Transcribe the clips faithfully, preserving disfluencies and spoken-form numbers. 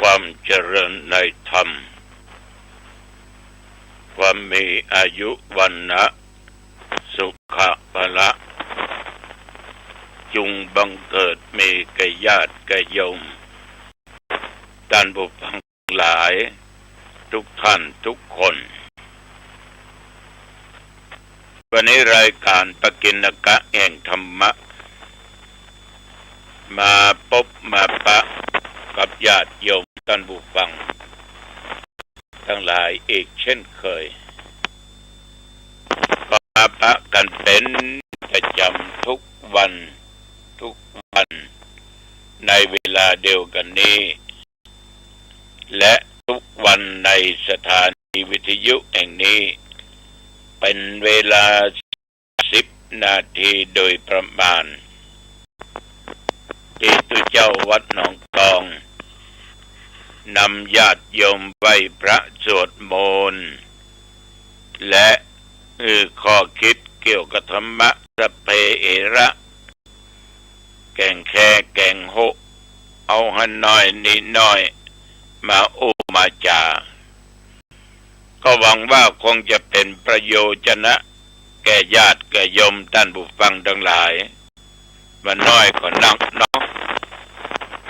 ความเจริญในธรรม ความมีอายุวรรณะ สุขะพละ จงบังเกิดมีแก่ญาติแก่โยม ท่านผู้ฟังทั้งหลาย ทุกท่านทุกคน วันนี้รายการปกิณกะแห่งธรรมะ มาพบมาปะกับญาติโยมท่านผู้ฟังทั้งหลายอีกเช่นเคย ก็มาปะกันเป็นประจำทุกวัน ทุกวัน ในเวลาเดียวกันนี้ และทุกวันในสถานีวิทยุแห่งนี้ เป็นเวลาสิบนาทีโดยประมาณ ที่ตุ๊เจ้าวัดหนองตอง นำญาติโยมไหว้พระสวดมนต์ และ เออ ข้อคิดเกี่ยวกับธรรมะ สัพเพเหระ แก่งแคแก่งโฮะ เอาหันน้อยนี่น้อย มาอู้มาจา ก็หวังว่าคงจะเป็นประโยชนะ แก่ญาติแก่โยมท่านผู้ฟังทั้งหลาย ว่าน้อยก็นักเนาะ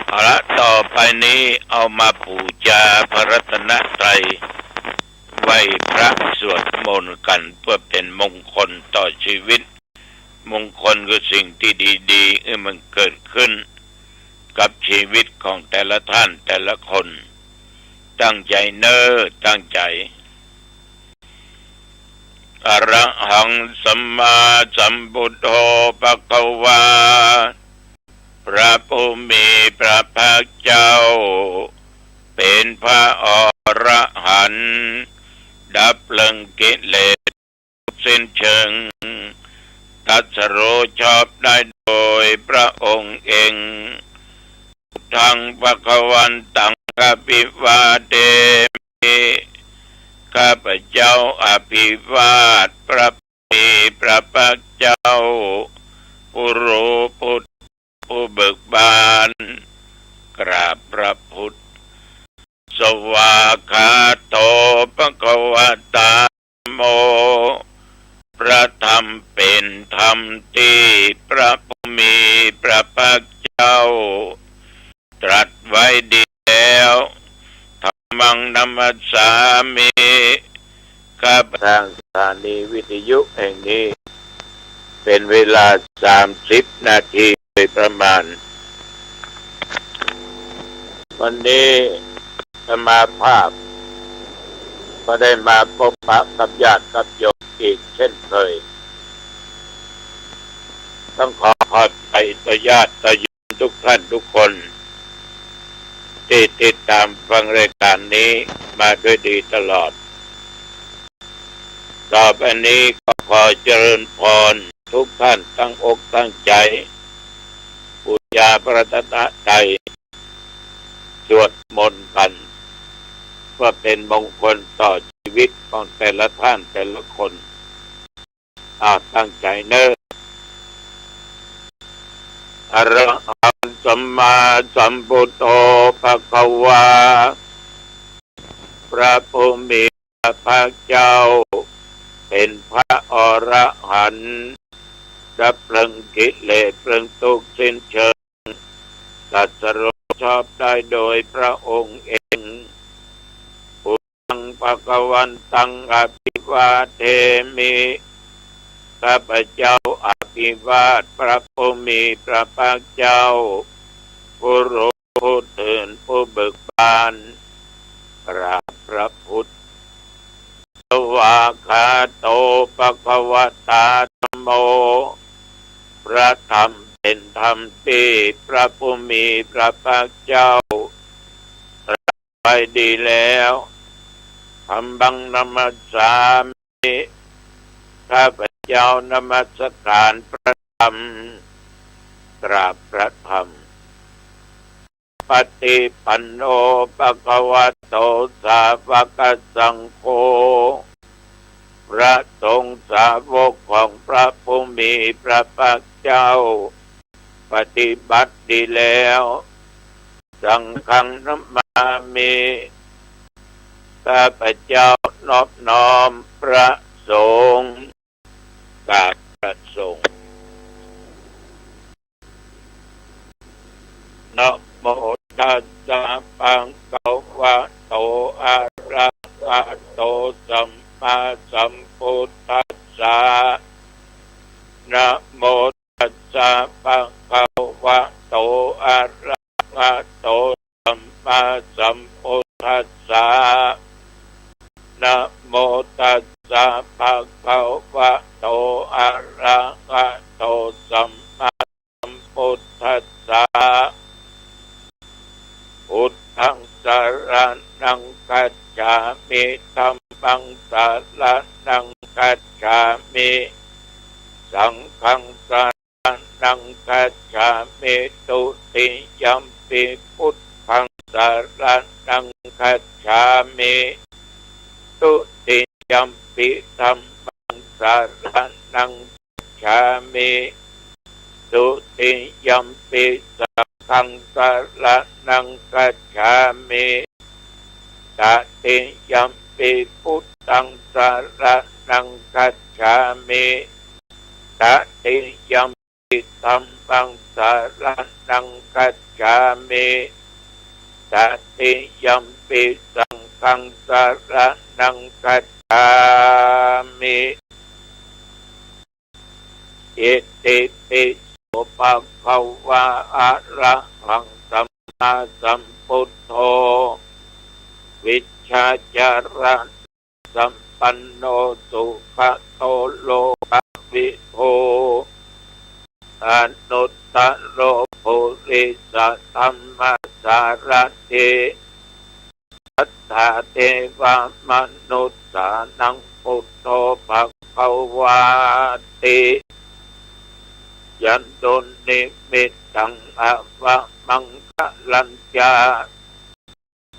เอาละ ต่อไปนี้เอามาปูจาพระรัตนตรัย ไหว้พระสวดมนต์กันเพื่อเป็นมงคลต่อชีวิต มงคลคือสิ่งที่ดีๆ ให้มันเกิดขึ้น กับชีวิตของแต่ละท่านแต่ละคน ตั้งใจเน้อ ตั้งใจ Arahaṃ sammāsambuddho bhagavā พระผู้มีพระภาคเจ้า เป็นพระอรหันต์ ดับเพลิงกิเลสสิ้นเชิง ตรัสรู้ชอบได้โดยพระองค์เอง Buddhaṃ bhagavantaṃ abhivādemi ข้าพเจ้าอภิวาทพระผู้มีพระภาคเจ้า ผู้รู้ผู้ ผู้เบิกบาน กราบพระพุทธ Svākkhāto bhagavatā dhammo พระธรรมเป็นธรรมที่พระผู้มีพระภาคเจ้า ตรัสไว้ดีแล้ว Dhammaṃ namassāmi ข้าพเจ้า ทางสถานีวิทยุแห่งนี้ เป็นเวลาสามสิบนาทีโดยประมาณ วันนี้อาตมาภาพ ก็ได้มาพบปะกับญาติกับโยมอีกเช่นเคย ต้องขอขอบใจต่อญาติต่อโยมทุกท่านทุกคน ที่ติดตามฟังรายการนี้มาด้วยดีตลอด ต่อไปนี้ก็ขอเจริญพรทุกท่านตั้งอกตั้งใจ ปูจาพระรัตนตรัย สวดมนต์กัน เพื่อเป็นมงคลต่อชีวิตของแต่ละท่านแต่ละคน อ่า ตั้งใจเน้อ Arahaṃ sammāsambuddho bhagavā พระผู้มีพระภาคเจ้า เป็นพระอรหันต์ ดับเพลิงกิเลสเพลิงทุกข์สิ้นเชิง ตรัสรู้ชอบได้โดยพระองค์เอง Buddhaṃ bhagavantaṃ abhivādemi ข้าพเจ้าอภิวาทพระผู้มีพระภาคเจ้า ผู้รู้ผู้ตื่นผู้เบิกบาน กราบพระพุทธ Svākkhāto bhagavatā dhammo พระธรรมเป็นธรรมที่พระผู้มีพระภาคเจ้า ตรัสไว้ดีแล้ว Dhammaṃ namassāmi ข้าพเจ้านมัสการพระธรรม กราบพระธรรม Supaṭipanno bhagavato sāvakasaṅgho พระสงฆ์สาวกของพระผู้มีพระภาคเจ้า ปฏิบัติดีแล้ว Saṅghaṃ nama Pavattayissāmi. ข้าพเจ้านอบน้อมพระสงฆ์ กราบพระสงฆ์ Namo tassa bhagavato arahato sammāsambuddhassa. Namo tassa bhagavato arahato sammāsambuddhassa. Namo tassa bhagavato arahato sammāsambuddhassa. Buddhaṃ saraṇaṃ gacchāmi. Dhammaṃ saraṇaṃ gacchāmi. Saṅghaṃ saraṇaṃ gacchāmi. Dutiyampi buddhaṃ saraṇaṃ gacchāmi. Dutiyampi dhammaṃ saraṇaṃ gacchāmi. Dutiyampi saṅghaṃ saraṇaṃ gacchāmi. Tatiyampi buddhaṃ saraṇaṃ gacchāmi. Tatiyampi dhammaṃ saraṇaṃ gacchāmi. Tatiyampi saṅghaṃ saraṇaṃ gacchāmi. Itipi so bhagavā arahaṃ sammāsambuddho vijjācaraṇasampanno sugato lokavidū anuttaro purisadammasārathi satthā devamanussānaṃ buddho bhagavāti. Yandunnimittaṃ avamaṅgalañca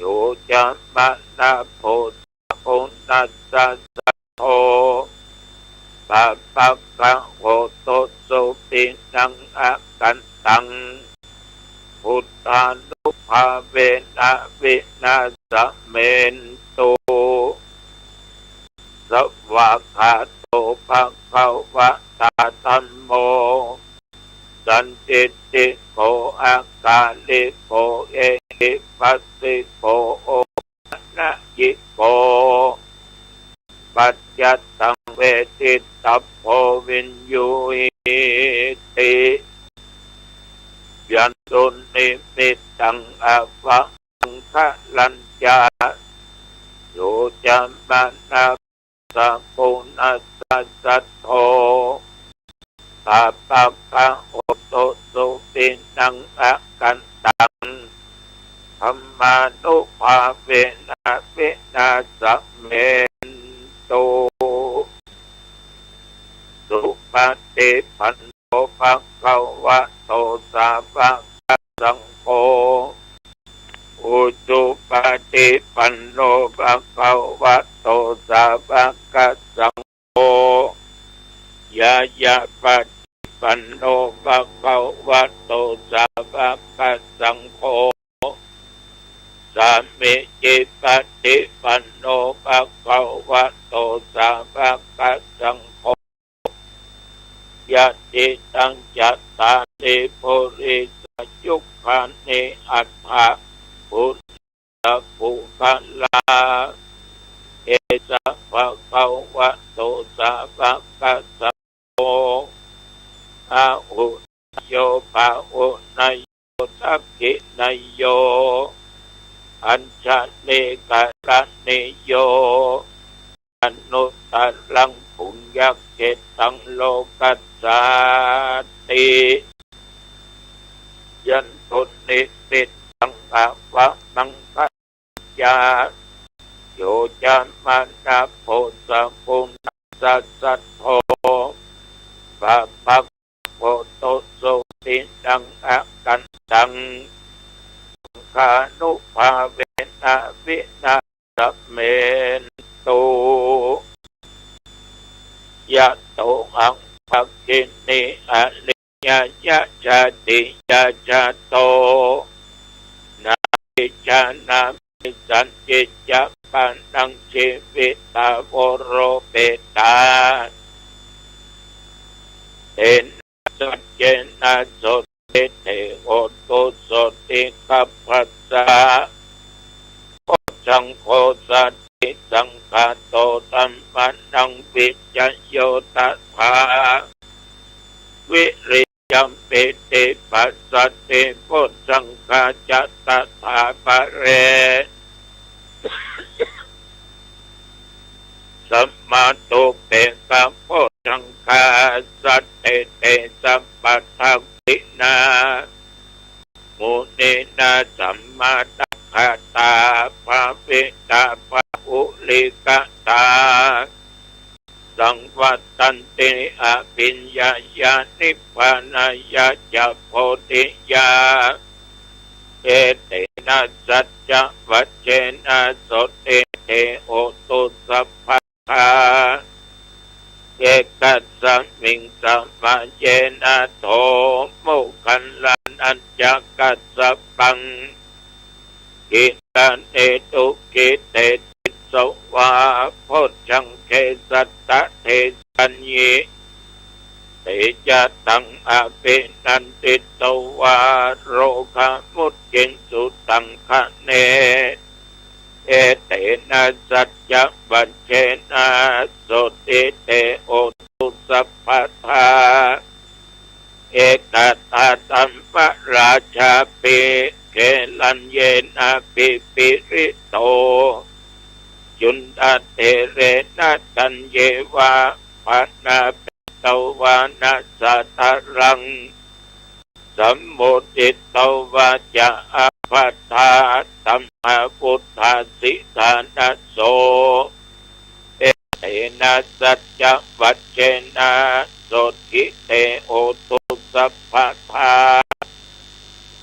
yo cāmanāpo sakuṇassa saddo pāpaggaho dussupinaṃ akantaṃ buddhānubhāvena vināsamentu. Svākkhāto bhagavatā dhammo sandiṭṭhiko akāliko ehipassiko opanayiko paccattaṃ veditabbo viññūhīti. Yandunnimittaṃ avamaṅgalañca yo cāmanāpo sakuṇassa saddo pāpaggaho dussupinaṃ akantaṃ dhammānubhāvena vināsamentu. Supaṭipanno bhagavato sāvakasaṅgho ujupaṭipanno bhagavato sāvakasaṅgho ñāyapaṭipanno bhagavato sāvakasaṅgho sāmīcipaṭipanno bhagavato sāvakasaṅgho yadidaṃ cattāri purisayugāni aṭṭha purisapuggalā esa bhagavato sāvakasaṅgho āhuneyyo pāhuneyyo dakkhiṇeyyo añjalikaraṇīyo anuttaraṃ puññakkhettaṃ lokassāti. Yandunnimittaṃ avamaṅgalañca yo cāmanāpo sakuṇassa saddo pāpaggaho dussupinaṃ akantaṃ saṅghānubhāvena vināsamentu. Yatohaṃ bhagini ariyajātiyā jāto nāma vijānāmi sañcicca pāṇaṃ jīvitā voropetā. Tena saccena sotthi te hotu sotthi gabbhassa. Bojjhaṅgo satisaṅkhāto dhammānaṃ vicayo tathā. Viriyampīti passaddhi bojjhaṅgā ca tathāpare. Samādhupekkhabojjhaṅgā sattete sabbadakkhilā. Muninā sammadakkhātā bhāvitā bahulīkatā. Saṃvattanti abhiññāya nibbānāya ca bodhiyā. Etena saccavajjena sotthi te hotu sabbadā. Ekasmiṃ samaye nātho moggallānañca kassapaṃ. Gilāne dukkhite disvā bojjhaṅge satta desayi. Te ca taṃ abhinanditvā rogā mucciṃsu taṅkhaṇe. Etena saccavajjena sotthi te hotu sabbadā. Ekadā dhammarājāpi gelaññenābhipīḷito. Cundattherena taññeva bhaṇāpetvāna sādaraṃ. Sammoditvā ca ābādhā tamhā vuṭṭhāsi ṭhānaso. Etena saccavajjena sotthi te hotu sabbadā.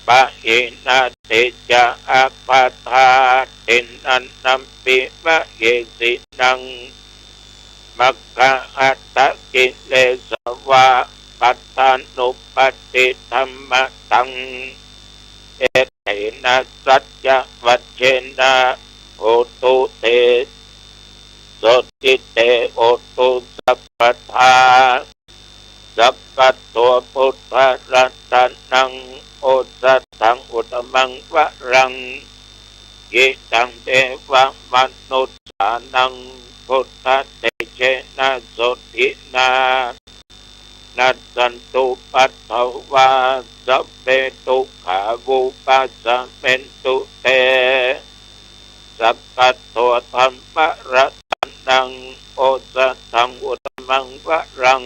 Pahīnā te ca ābādhā tiṇṇannampi mahesinaṃ. Maggāhatakilesāva pattānuppattidhammataṃ. Etena saccavajjena hotu te sotthi te hotu sabbadā. Sakkatvā buddharatanaṃ osathaṃ uttamaṃ varaṃ. Hitaṃ devamanussānaṃ buddhatejena sotthinā. Nassantupaddavā sabbe dukkhā vūpasamentu te. Sakkatvā dhammaratanaṃ osathaṃ uttamaṃ varaṃ.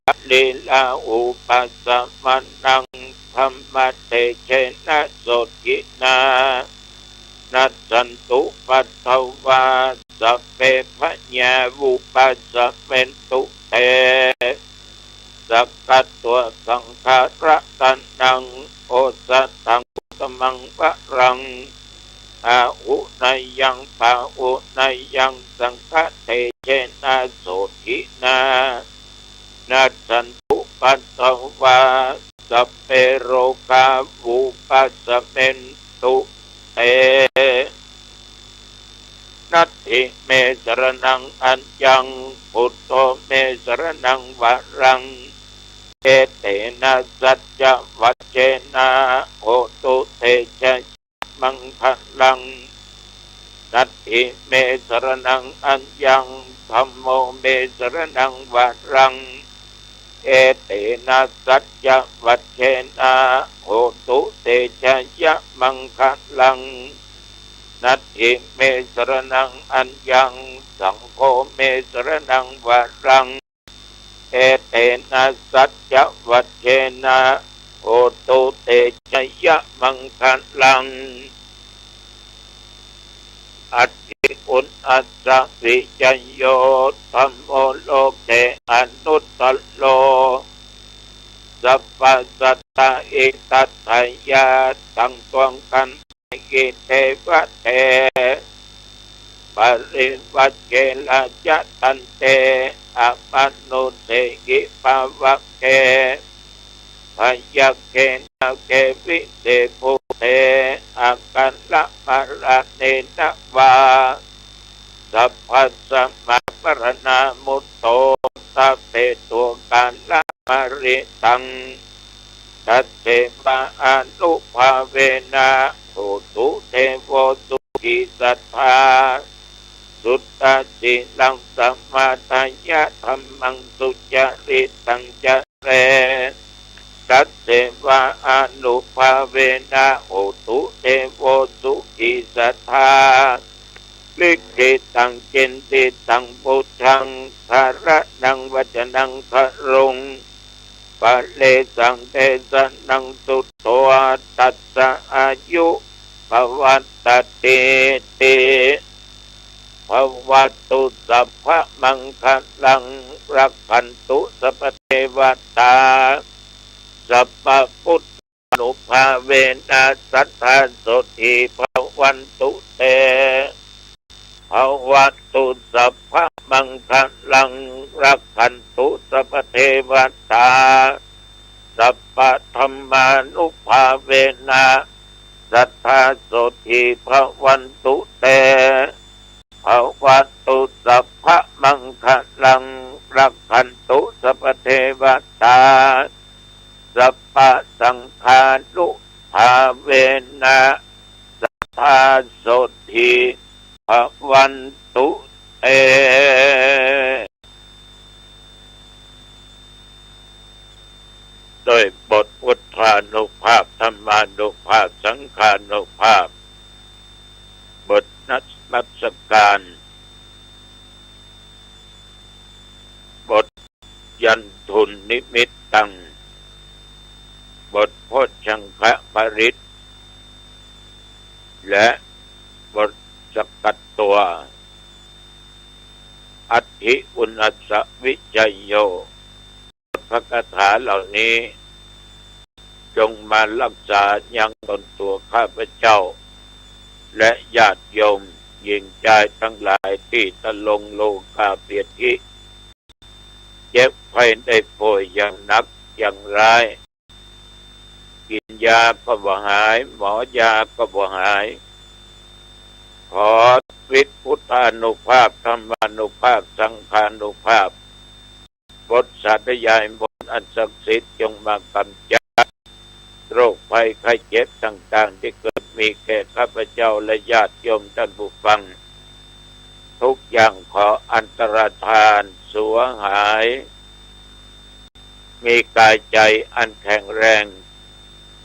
Pariḷāhūpasamanaṃ dhammatejena sotthinā. Nassantupaddavā sabbe bhayā vūpasamentu te. Sakkatvā saṅgharatanaṃ osathaṃ uttamaṃ varaṃ. Āhuneyyaṃ pāhuneyyaṃ saṅghatejena sotthinā. Nassantupaddavā sabbe rogā vūpasamentu te. Natthi me saraṇaṃ aññaṃ, buddho me saraṇaṃ varaṃ. Etena saccavajjena hotu te jayamaṅgalaṃ. Natthi me saraṇaṃ aññaṃ, dhammo me saraṇaṃ varaṃ. Etena saccavajjena hotu te jayamaṅgalaṃ. Natthi me saraṇaṃ aññaṃ, saṅgho me saraṇaṃ varaṃ. Etena saccavajjena hotu te jayamaṅgalaṃ. Atthi uṇhissa vijayo dhammo loke anuttaro. Sabbasattāhi satthāya taṃ tvaṃ gaṇhāhi devate. Parivajje rājadaṇḍe amanussehi pāvake. Byagghe nāge vise bhū te akalamaraṇena vā, sabbasmā maraṇā mutto, sabbetvākalamāritaṃ. Tasseva ānubhāvena hotu devo sukhī sadā. Suddhasīlaṃ samādāya, dhammaṃ sucaritaṃ care. Tasseva ānubhāvena hotu devo sukhī sadā. Likkhitaṃ cintitaṃ buddhaṃ, dhāraṇaṃ vacanaṃ garuṃ, pare saṃdesanaṃ sutvā, tassa āyu pavaḍḍhatīti. Bhavatu sabbamaṅgalaṃ, rakkhantu sabbadevatā, sabbabuddhānubhāvena, sadā sotthī bhavantu te. Bhavatu sabbamaṅgalaṃ, rakkhantu sabbadevatā, sabbadhammānubhāvena, sadā sotthī bhavantu te. Bhavatu sabbamaṅgalaṃ, rakkhantu sabbadevatā, sabbasaṅghānubhāvena, sadā sotthī bhavantu te. ด้วยบทพุทธานุภาพ ธรรมานุภาพ สังฆานุภาพ บทนมัสการ บท Yandunnimittaṃ บทโพชฌังคปริตร และบทสกัดตัว Atthi uṇhassa vijayo. บทพระคาถาเหล่านี้ จงมารักษายังตนตัวข้าพเจ้า และญาติโยมหญิงชายทั้งหลายที่ตะลงโลกาเปียธิ เจ็บไข้ได้ป่วยอย่างหนักอย่างร้าย กินยาก็บ่หาย หมอยาก็บ่หาย ขอฤทธิ์พุทธานุภาพ ธรรมานุภาพ สังฆานุภาพ บทสาธยายมนต์อันศักดิ์สิทธิ์จงมากำจัด โรคภัยไข้เจ็บต่างๆ ที่เกิดมีแก่ข้าพเจ้าและญาติโยมท่านผู้ฟัง ทุกอย่างขออันตรธานสูญหาย มีกายใจอันแข็งแรง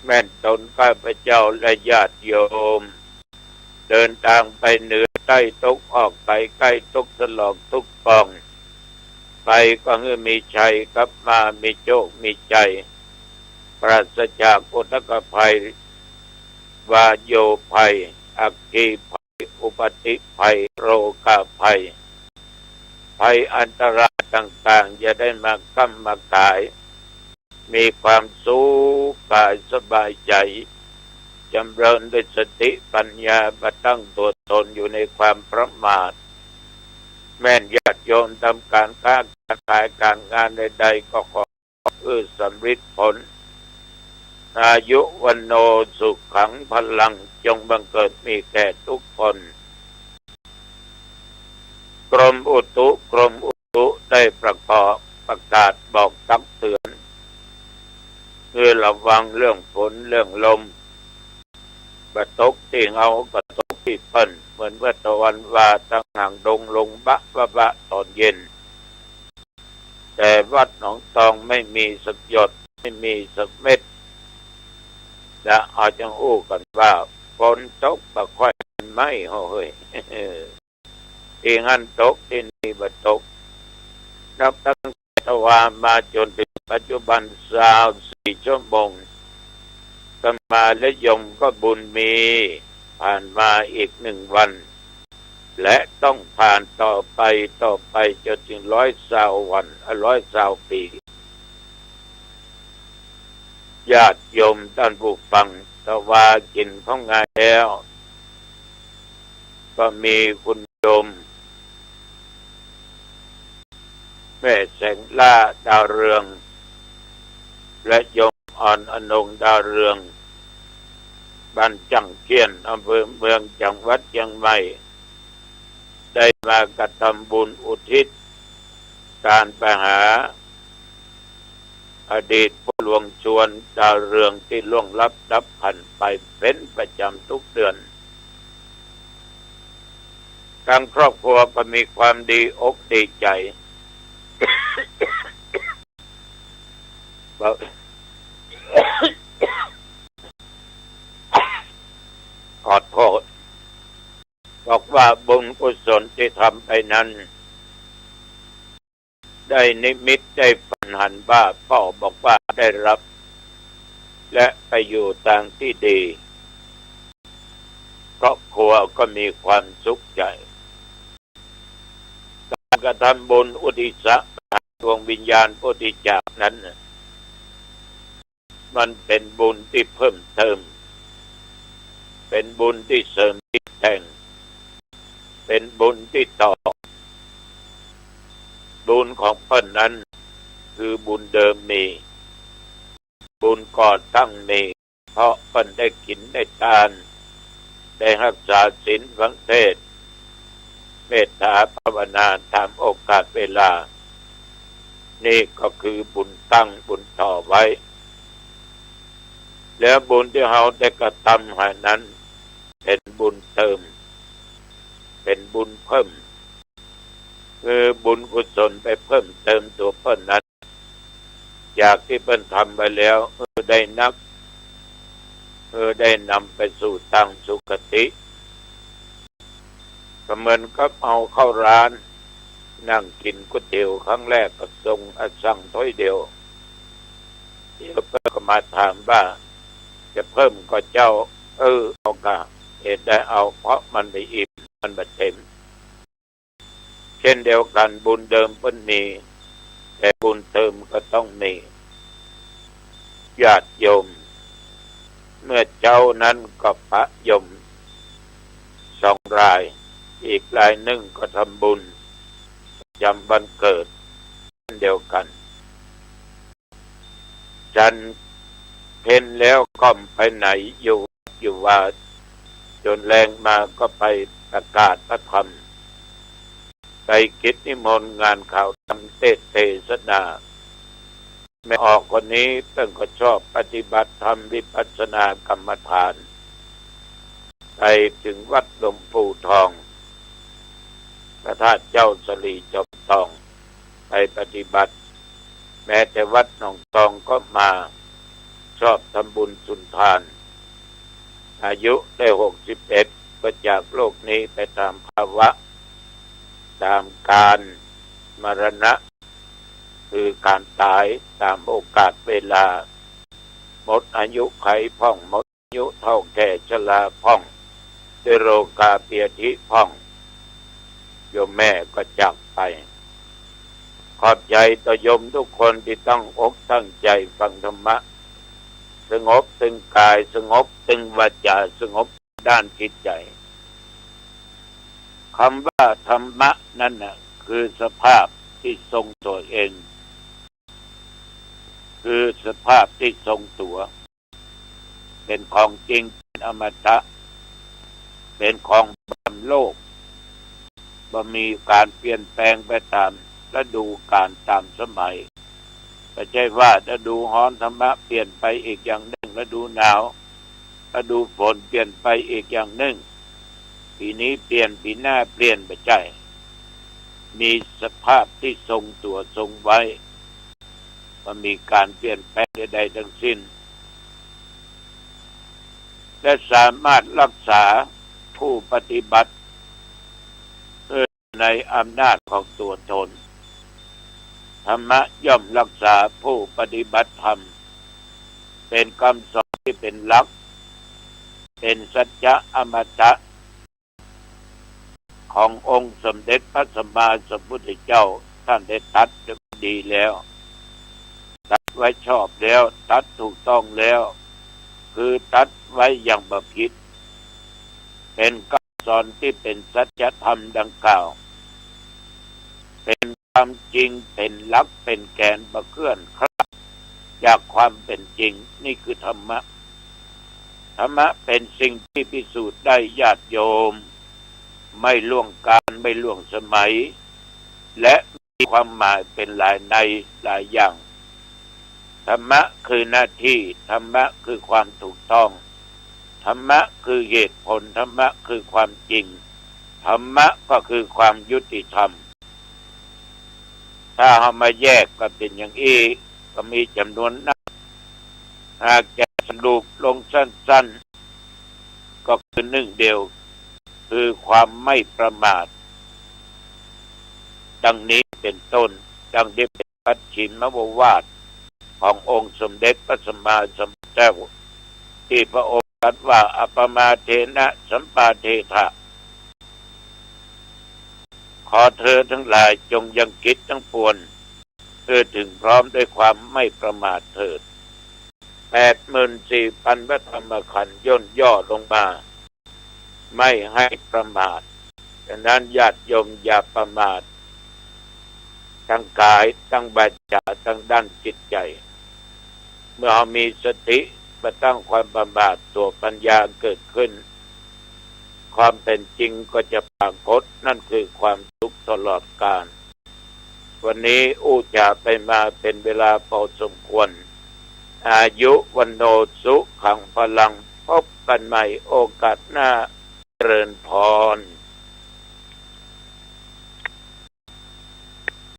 แม่นตนข้าพเจ้าและญาติโยม เดินทางไปเหนือใต้ตกออก ไปใกล้ทุกข์สลองทุกข์ปลอง ไปก็ให้มีชัย กลับมามีโชคมีชัย ปราศจากอุทกภัย วาโยภัย อัคคีภัย อุปัตติภัย โรคาภัย ภัยอันตรายต่างๆ อย่าได้มาค้ำมาขาย มีความสุขกายสบายใจ จำเริญด้วยสติปัญญา บ่ตั้งตัวตนอยู่ในความประมาท แม่นญาติโยมทำการค้าการขายการงานใดๆ ก็ขอ เอื้อสำริดผล อายุ วัณโณ สุขัง พลัง จงบังเกิดมีแก่ทุกคน กรมอุตุ กรมอุตุได้ประกอบประกาศบอกตักเตือน คือระวังเรื่องฝนเรื่องลม บ่ตกตี้เฮาก็ตกตี้เปิ้น เหมือนว่าตะวันว่าตั้งหางดงลงบะบะบะตอนเย็น แต่วัดหนองตองไม่มีสักหยด ไม่มีสักเม็ด และเอาจังอู้กันว่าฝนตกบ่ค่อยไหม้เฮ้ย ตี้หั้นตกตี้นี่บ่ตก นับตั้งแต่ตะวามาจนถึงปัจจุบันซาวสี่ชั่วโมง อาตมาและโยมก็บุญมี ผ่านมาอีกหนึ่งวัน และต้องผ่านต่อไป ต่อไปจนถึงร้อยซาววัน อ่ะ ร้อยซาวปี ญาติโยมท่านผู้ฟัง ตะวากิ๋นข้าวงายแล้ว ก็มีคุณโยม แม่แสงล่าดาวเรือง และโยมอ่อนอนงดาวเรือง บ้านจั่งเคียน อำเภอเมือง จังหวัดเชียงใหม่ ได้มากระทำบุญอุทิศทานไปหาอดีตพ่อหลวงชวนดาวเรืองที่ล่วงลับดับขันไปเป็นประจำทุกเดือน ทางครอบครัวก็มีความดีอกดีใจ บอก ขอโทษ บอกว่าบุญกุศลที่ทำไปนั้น ได้นิมิตได้ฝันหันว่า พ่อบอกว่าได้รับ และไปอยู่ทางที่ดี ครอบครัวก็มีความสุขใจ การกระทำบุญอุทิศะดวงวิญญาณผู้ที่จากนั้นน่ะ มันเป็นบุญที่เพิ่มเติม เป็นบุญที่เสริมที่แต่ง เป็นบุญที่ต่อ บุญของเปิ้นนั้น คือบุญเดิมมี บุญก่อตั้งมี เพราะเปิ้นได้กินได้ทาน ได้รักษาศีลฟังเทศน์ เมตตาภาวนาตามโอกาสเวลา นี่ก็คือบุญตั้งบุญต่อไว้ แล้วบุญที่เฮาได้กระทำหานั้น เป็นบุญเติม เป็นบุญเพิ่ม คือบุญกุศลไปเพิ่มเติมตัวเปิ้นนั้น จากที่เปิ้นทำไว้แล้ว เออ ได้นัก เออ ได้นำไปสู่ทางสุคติ ก็เหมือนกับเอาเข้าร้าน นั่งกินก๋วยเตี๋ยวครั้งแรกก็ส่ง อ่ะ สั่งถ้วยเดียว เดี๋ยวเปิ้นก็มาถามว่า จะเพิ่มก่อเจ้า เออ เอาก่ะ เหตุใดเอา เพราะมันบ่อิ่ม มันบ่เต็ม เช่นเดียวกัน บุญเดิมเปิ้นมี แต่บุญเติมก็ต้องมี ญาติโยม เมื่อเจ๊านั้นก็พระโยมสองราย อีกรายหนึ่งก็ทำบุญประจำวันเกิดเช่นเดียวกัน ฉันเพลแล้วก็ไปไหน อยู่วัดอยู่วา จนแลงมาก็ไปประกาศพระธรรม ไปกิจนิมนต์งานข่าวธรรมเทศน์เทศนา แม่ออกคนนี้เปิ้นก็ชอบปฏิบัติธรรมวิปัสสนากรรมฐาน ไปถึงวัดหลวงปู่ทอง พระธาตุเจ้าสลีจอมทอง ไปปฏิบัติ แม้แต่วัดหนองตองก็มา ชอบทำบุญสุนทาน อายุได้หกสิบเอ็ด ก็จากโลกนี้ไปตามภาวะ ตามกาลมรณะ คือการตายตามโอกาสเวลา หมดอายุไขพ่อง หมดอายุเฒ่าแก่ชราพ่อง ด้วยโรคาพยาธิพ่อง โยมแม่ก็จากไป ขอบใจต่อโยมทุกคนที่ตั้งอกตั้งใจฟังธรรมะ สงบตึงกาย สงบตึงวาจา สงบด้านจิตใจ คำว่าธรรมะนั่นน่ะ คือสภาพที่ทรงตัวเอง คือสภาพที่ทรงตัว เป็นของจริง เป็นอมตะ เป็นของประจำโลก บ่มีการเปลี่ยนแปลงไปตามฤดูกาลตามสมัย บ่ใจ้ว่าฤดูฮ้อนธรรมะเปลี่ยนไปอีกอย่างนึ่ง ฤดูหนาว ฤดูฝนเปลี่ยนไปอีกอย่างนึ่ง ปีนี้เปลี่ยน ปีหน้าเปลี่ยน บ่ใจ้ มีสภาพที่ทรงตัวทรงไว้ บ่มีการเปลี่ยนแปลงใดๆ ทั้งสิ้น และสามารถรักษาผู้ปฏิบัติ เอ่อ ในอำนาจของตัวตน ธรรมะย่อมรักษาผู้ปฏิบัติธรรม เป็นคำสอนที่เป็นหลัก เป็นสัจจะอมตะ ขององค์สมเด็จพระสัมมาสัมพุทธเจ้า ท่านได้ตรัสไว้ดีแล้ว ตรัสไว้ชอบแล้ว ตรัสถูกต้องแล้ว คือตรัสไว้อย่างบ่ผิด เป็นคำสอนที่เป็นสัจธรรมดังกล่าว เป็นความจริง เป็นหลัก เป็นแกน บ่เคลื่อนคลาดจากความเป็นจริง นี่คือธรรมะ ธรรมะเป็นสิ่งที่พิสูจน์ได้ญาติโยม ไม่ล่วงกาลไม่ล่วงสมัย และมีความหมายเป็นหลายในยหลายอย่าง ธรรมะคือหน้าที่ ธรรมะคือความถูกต้อง ธรรมะคือเหตุผล ธรรมะคือความจริง ธรรมะก็คือความยุติธรรม ถ้าเอามาแยกก็เป็นอย่างอี้ ก็มีจำนวนนัก หากจะสรุปลงสั้นๆ ก็คือหนึ่งเดียว คือความไม่ประมาท ดังนี้เป็นต้น ดังที่เป็นปัจฉิมโอวาทขององค์สมเด็จพระสัมมาสัมพุทธเจ้า ที่พระองค์ตรัสว่า อัปปมาเทนะสัมปาเทถะ ขอเธอทั้งหลายจงยังกิจทั้งปวง เพื่อถึงพร้อมด้วยความไม่ประมาทเถิด แปดหมื่นสี่พันพระธรรมขันธ์ย่นย่อลงมา ไม่ให้ประมาท ฉะนั้นญาติโยมอย่าประมาท ทั้งกาย ทั้งวาจา ทั้งด้านจิตใจ เมื่อเรามีสติมาตั้งความประมาท ตัวปัญญาเกิดขึ้น ความเป็นจริงก็จะปรากฏ นั่นคือความสุขตลอดกาล วันนี้อู้จ๋าไปมาเป็นเวลาพอสมควร อายุ วัณโณ สุขัง พลัง พบกันใหม่โอกาสหน้า เจริญพร